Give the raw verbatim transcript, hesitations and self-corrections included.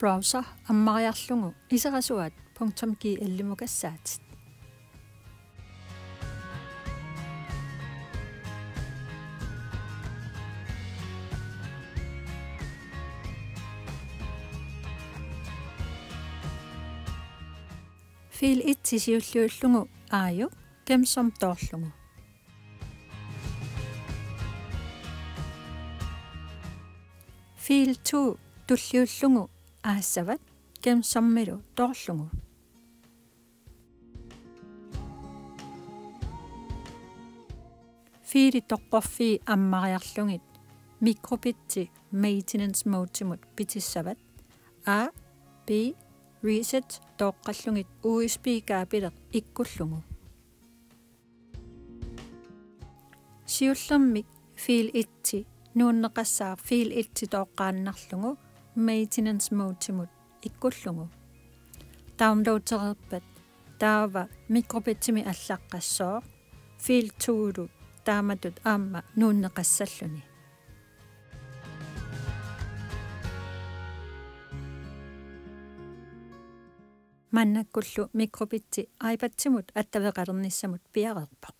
Browser ammariarlugu iserasuat punktum G L-imukassaatit. Fil et siulliullugu aajuku gem som toorlugu. Fil to tulliullugu aassavat gem sommilu toorlugu. Fili toqqorfii ammariarlugit mikrobitsi maintenance modemut pitissavat A B reset tooqqallugit U S B-kaabileq ikkullugu. Siullermik fil et nuunneqassaaq fil et tooqqaannarlugu maintenance modemut ikkullugu. Downloadereerpat taava mikrobitsimi allaqqassooq fil to-lu taamatut aamma nuunneqassalluni. Maannakkullu mikrobitsi iPadsimut attaveqalernissamut piareerpoq.